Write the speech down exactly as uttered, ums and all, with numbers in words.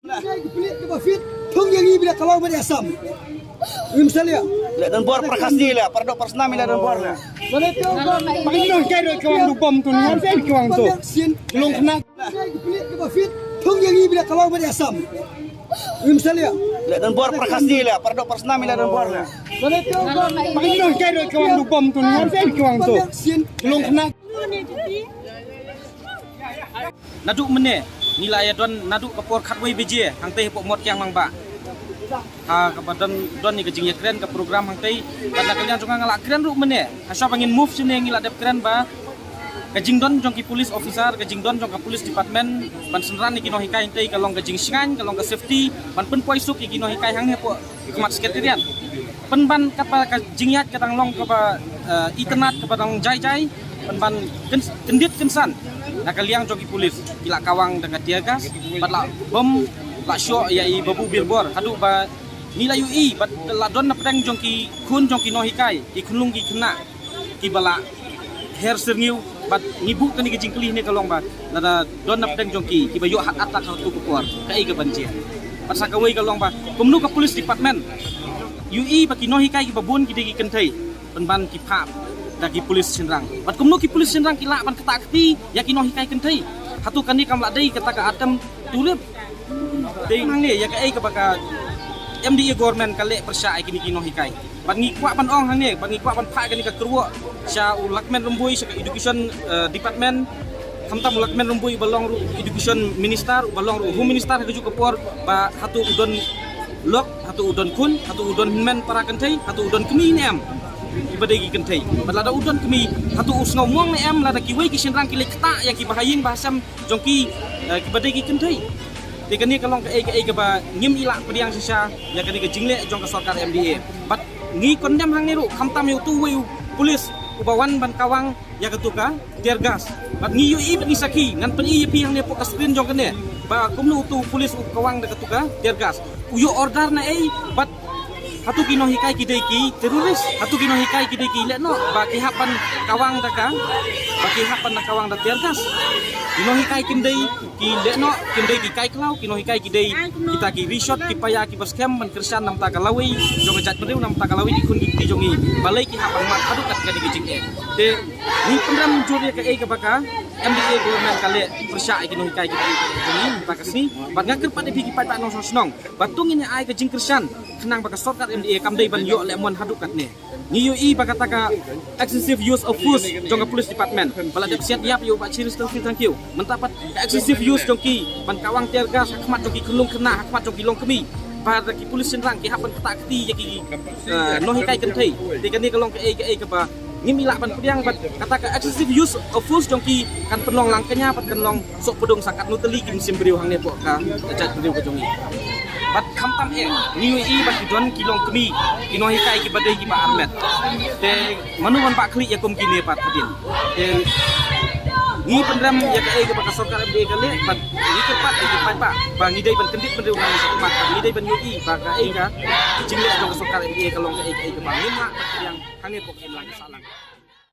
Thung ïa ngi ba la kawang ba la sam. Ngim salia. Leh don bor para Khasi leh, para doh para snam leh don bor leh. Ba la tong ba ba ngi nong kai roi kawang du bom tu, ngan kai kawang tu. Long kena. Thung ïa ngi ba la kawang ba la sam. Ngim salia. Leh don bor para Khasi leh, para doh para snam leh don bor leh. Ba la tong ba ba ngi nong kai roi kawang du bom tu, ngan kai kawang tu. Long kena. Naduh mynne ngi la ïa don naduh ka por khatwei baje hangtei hapoh Motkiang Nangbah. Ha kaba don, don ïa ka jingïakren ka program hangtei. Bad na ka liang jong nga, nga la kren ruh mynne, ha shuwa ba ngin move shane ngi la dep kren ba ka jingdon jong ki police officer, ka jingdon jong ka police department ban synran ïa ki nonghikai hangtei ka long ka jingshngaiñ, ka long ka safety, ban pynpoi suk ïa ki nonghikai hangne hapoh khmat Secretariat. Pynban katba ka jingïaid ka dang long kaba, eh, itynnad, kaba dang jai jai, pynban kyn-, kyndit kynsan na ka liang jong ki police, ki la kawang da ka tear gas bad la bom, la shoh ïa i Babu Birbor, haduh ba ngi la ïohi bad la don na pdeng jong ki khun jong ki nonghikai, ki khunlung ki khynnah kiba la her syrngiew, bad ngi buh kane ka jingkylli ne ka long ba lada don na pdeng jong ki kiba ïoh heart attack ha kato ka por, kaei kaban jia? Bad sa kawei ka long ba kumno ka police department ïohi ba ki nonghikai kiba bun ki dei ki kynthei, pynban ki phah da ki police shynrang? Bad kumno ki police shynrang ki lah ban ktah kti ïa ki nonghikai kynthei? Hato kane kam lah dei kata ka atam turip? Te hangne ïa kaei kaba ka M D A government ka leh pyrshah ïa kine ki nonghikai. Bad ngi kwah ban ong hangne, bad ngi kwah ban phah kane ka kyrwoh sha u Lahkmen Rymbui, sha ka education, eh, department. Khamtam u Lahkmen Rymbui uba long ruh education minister, uba long ruh home minister ha kajuh ka por, ba hato u don lok, hato u don khun, hato u don hynmen para kynthei, hato u don kmie ne em kiba dei ki kynthei? Bad lada u don kmie, hato u sngew mong ne em lada kiwei ki shynrang ki leit ktah ïa kiba ha ïing ba ha sem jong ki, eh, kiba dei ki kynthei? Te kane ka long kaei kaei kaba ngim lah pdiang shisha ïa kane ka jingleh jong ka sorkar M D A. Bad ngi condemn hangne ruh khamtam ïa utu uwei u police uba wan ban kawang ïa katu ka tear gas. Bad ngi ïohi bad ngi sakhi, ngan pyni ïa phi hangne hapoh ka screen jong kane ba kumno utu u police u kawang da katu ka tear gas. U ïoh order naei? Bad hato ki nonghikai ki dei ki terrorist? Hato ki nonghikai ki dei ki lehnoh ba ki hap ban kawang da ka, ba ki hap ban kawang da tear gas? Ki nonghikai kim dei ki lehnoh, kim dei ki kai khlaw, ki nonghikai ki dei kita ki rishot, ki paia, kiba skhem ban kyrshan na bynta ka lawei jong ka jaitbynriew, na bynta ka lawei ki khun ki kti jong ngi. Balei ki hap ban mad haduh kat kane ka jingeh? Te ngi pynrem jur ïa kaei kaba ka M D A government ka leh pyrshah ïa ki nonghikai ki kti jong ngi mynta ka sngi. Bad nga kyrpad ïa phi ki paidbah nongshong shnong ba to ngin ïa ai ka jingkyrshan khnang ba ka sorkar M D A kam dei ban ïoh lehmon haduh katne. Ngi ïohi ba kata ka excessive use of force jong ka police department ba la dep siat ïap ïa u Bah Cheristerfield Thangkhiew. Mynta pat ka excessive use jong ki ban kawang tear gas ha khmat jong ki khunlung khynnah, ha khmat jong ki longkmie, ba da ki police shynrang ki hap ban ktah kti ïa ki, eh, nonghikai kynthei. Te kane ka long kaei kaei kaba ngim lah ban pdiang. Bad kata ka excessive use of force jong ki kan pynlong lang kñia bad kan long soh pdung sa katno tylli ki mynsiem briew hangne hapoh ka jaitbynriew ka jong ngi. Bad khamtam eh ngi ïohi ba ki don ki longkmie, ki nonghikai kiba dei kiba armet. Te mano ban bah khlieh ïa kum kine pat hadien? Te ngi pynrem ïa kaei kaba ka sorkar M D A ka leh, bad ngi kyrpad ïa ki paidbah ba ngi dei ban kyndit bynriew nang shakhmat, ngi dei ban ïohi ba kaei ka jingleh jong ka sorkar M D A ka long kaei kaei kaba ngim lah ban pdiang hangne hapoh ka imlang ka sahlang.